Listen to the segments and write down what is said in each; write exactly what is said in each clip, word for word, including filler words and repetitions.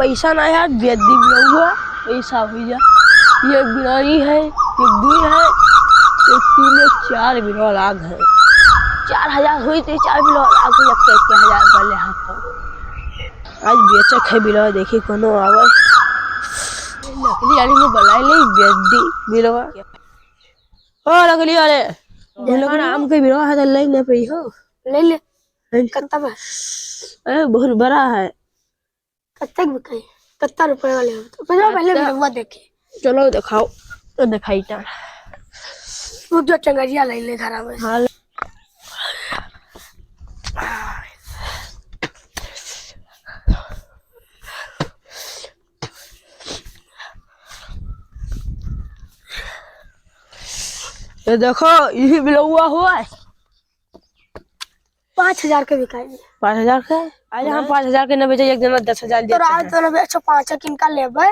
ऐसा ना यार, बेदी बिलौआ, ऐसा हो जा। ये बिलारी है, ये दुई है, ये तीन, ये चार बिलौआ लाग है। चार हजार होई तो चार बिलौआ लाग हो, एक, एक हजार कर ले हाथ पर। आज बेचक है बिलौआ, देखी कोनो आवे। लकड़ी आली में बलाई ले बेदी बिलौआ। ओ लकड़ी वाले, देखो उन लोग ना। आम के बिलौआ है तो ले ना पई हो। ले ले। हैं? कत्ता बा? अरे बहुत बड़ा है। कत्ता के बिकाई? कत्ता रुपए वाले हो? तो पहले, पहले कत्ता? बिलौआ देखे। चलो दिखाओ, तो दिखाई ता। तू जो चंगरिया ले ले घरा में। हाँ, ले। ये देखो, यही बिलौआ हुआ है। पाँच हजार के बिकाई। पाँच हजार के? अरे, हम हाँ। पाँच हजार के ना बेचे, एक जना दस हजार तो दिया रात है। तो ना बेचो, पाँच किनका लेबे।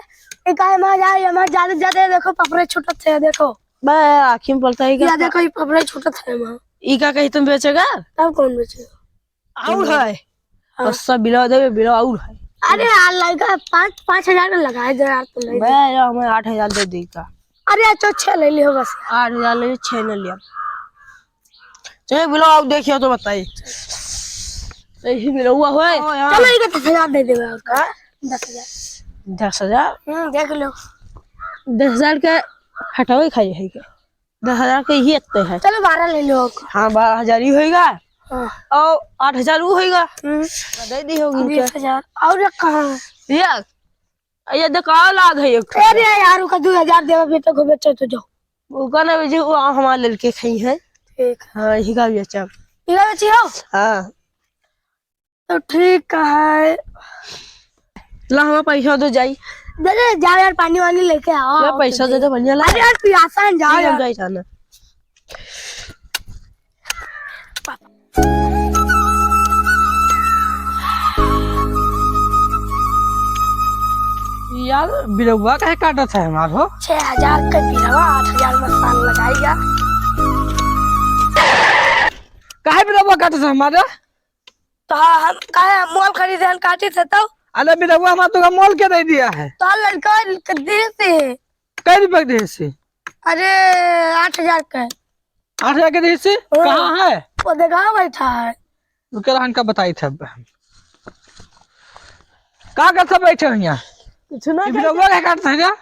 ई काहे में जाए, हमार ज्यादा, ज्यादा देखो, पपरे छूटत है, देखो। बे, आँखी में पड़ता है या क्या? देखो, ई पपरे छूटत है, माँ। ई का कही तुम बेचेगा? तब कौन बेचेगा? और है? हाँ। और सब बिलवा देवे, बिलवा और है। अरे यार, लड़का, पाँच, पाँच हजार में लगाए दे यार, तुम नहीं बे, दे। यार, हमें आठ हजार दे दी का। अरे, अच्छा, छह ले लियो बस। आठ हजार ले, छह ले लिया। चलो, बिलवा, आओ, देखियो तो बताई। यही बिलवा हुआ है। ओ, यार। चलो, इके दस हजार दे देवे और का। हाँ? दस हजार। दस हजार? हम्म, देख लो। दस हजार के हटावे खाई है क्या? दस हजार के ही इतने है। चलो, बारह ले लो। हाँ, बारह हजार ही होएगा। हाँ। और आठ हजार वो होएगा। हम्म। दे दी होगी बीस हजार। और एक कहाँ है? ये, ये देखो, और लाग है एक। अरे यार, ओका दो हजार देवे, बेचो को बेचो तो जाओ। ओका ना बेची, वो हमार लड़के खाई है। ठीक। हाँ, यही का बेचब। इका बेची हो? हाँ। तो ठीक है। ला, हमार पैसा दे जाई। दे दे, जाओ यार, पानी वानी लेके आओ, ले, आओ पैसा तो दे दे। दे, बढ़िया ला। अरे यार, पियासा है, जाओ ठीक है, यार। जाई जाना। यार, बिरौआ काहे काटत है हमार हो? छह हजार के बिरौआ, आठ हजार में साल लगाइया। काहे बिरौआ काटत है हमार? तो हम काहे मोल खरीदे हन, काटी थे तब? अरे बिरौआ, हमार तो मोल के दे दिया है। तो लड़का के दे से। कै रुपया के दे से? अरे, आठ हजार के। आठ हजार के दे से? हाँ। कहाँ है? वो देखा बैठा है। रुके रहन का बताई थे अब। का करते बैठे हो यहाँ? कुछ ना ये करते। बिरौआ का काटत है क्या?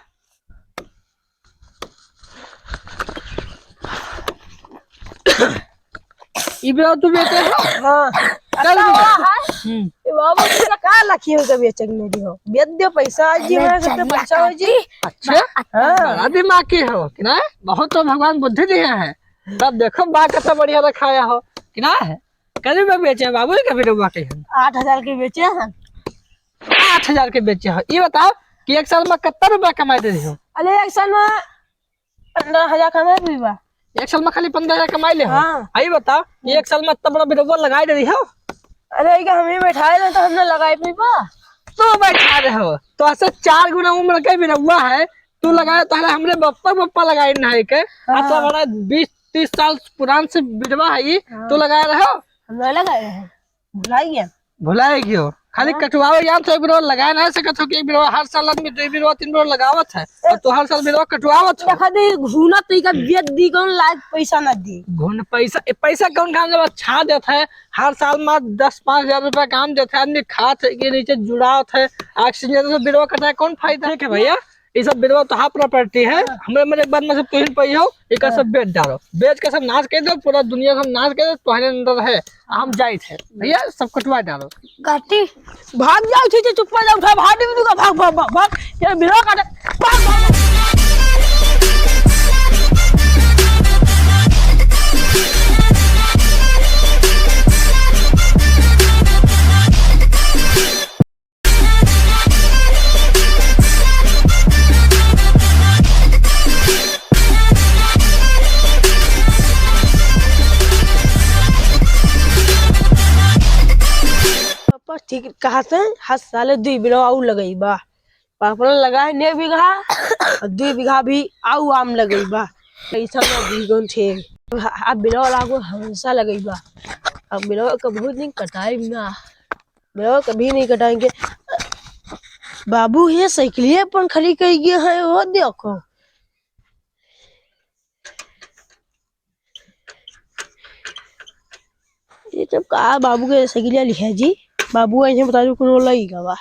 ई बेरा तू बेचे हो? हाँ। चल अच्छा बेटा। हुआ है। हम्म। ए बाबू, तू का लखी हो के बेचे के मेरी हो? बेच दियो पैसा, आज जी अरे मेरा कितना चलिया पैसा हो जी? काकी। अच्छा? हाँ। बड़ा दिमागी हो, कि ना? बहुत तो भगवान बुद्धि दिया है। तब देखो बा कितना बढ़िया रखाया हो, कि ना है? कभी में बेचे हैं बाबू, कभी रउआ के हैं। आठ हजार के बेचे हैं। आठ हजार के बेचे हैं। ये बताओ कि एक साल में कितना रुपया कमाई दे रही हो? अरे एक साल में पन्द्रह हजार कमाई भी बा। एक साल में खाली पन्द्रह हजार कमाई ले हो? हाँ। आई बताओ, ये एक साल में इतना बड़ा बिरौआ लगाई दे रही हो? अरे, ये हम ही बैठाए रहे तो हमने लगाई भी बा। तो बैठा रहे हो, तो ऐसे चार गुना उम्र के बिरौआ है, तू लगाए, तोहरा हमरे बप्पा, बप्पा लगाए ना है के, हाँ। आ तो हमारा बीस तीस साल पुरान से बिरवा है ये, हाँ। तू लगाए रहे हो? हम नहीं लगाए रहे। भुलाई गया। भुलाई गयो। खाली हाँ। कटवावे याद तो एक बिरवा लगाए ना सकत हो कि एक बिरवा हर साल आदमी दो बिरवा, तीन बिरवा लगावत है। ए, और तू हर साल बिरवा कटवावत हो। देखा दे, घूना तो इका बेच दी, कौन लायक पैसा ना दी। घून पैसा, ए, पैसा कौन काम जब अच्छा देत है, हर साल में दस पाँच हजार रुपया काम देत है, आदमी खात है, के नीचे जुड़ावत है, oxygen से बिरवा कटाए, कौन फायदा? ठीक है भैया, ये सब बिरवा तोहार property है, हाँ। हमरे मरे के बाद में सब तुहिन पई हो, एका हाँ। सब बेच डालो, बेच के सब नाश कर दो, पूरा दुनिया सब नाश कर दो, तुम्हारे अंदर है, हम जाइत है भैया, सब कटवा डालो। काटी। भाग जाओ, ठीक है, चुप्पा जाओ, उठा, भाग, भाग, भाग, भाग, भाग, ये बिरवा काटे, भाग, भाग। पापा ठीक कहा थे, हर साले दुई बिरवा आऊ लगई बा। पापा लगाए ने बीघा, और दुई बीघा भी आऊ आम लगई बा। ऐसा ना बीघन थे। अब बिरवा लागो हमेशा लगई बा। अब बिरवा कबहू नहीं कटाई ना। बिरवा कभी नहीं कटाएंगे। बाबू, ये साइकिलिया अपन खड़ी कइ गया है, वो देखो। ये सब का बाबू के साइकिलिया लिहा जी? बाबू ऐसे बता दो, कोनो लई गवा।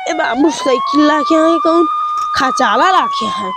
ए बाबू, साइकिल लाखे हैं, कौन खचाला लाखे हैं?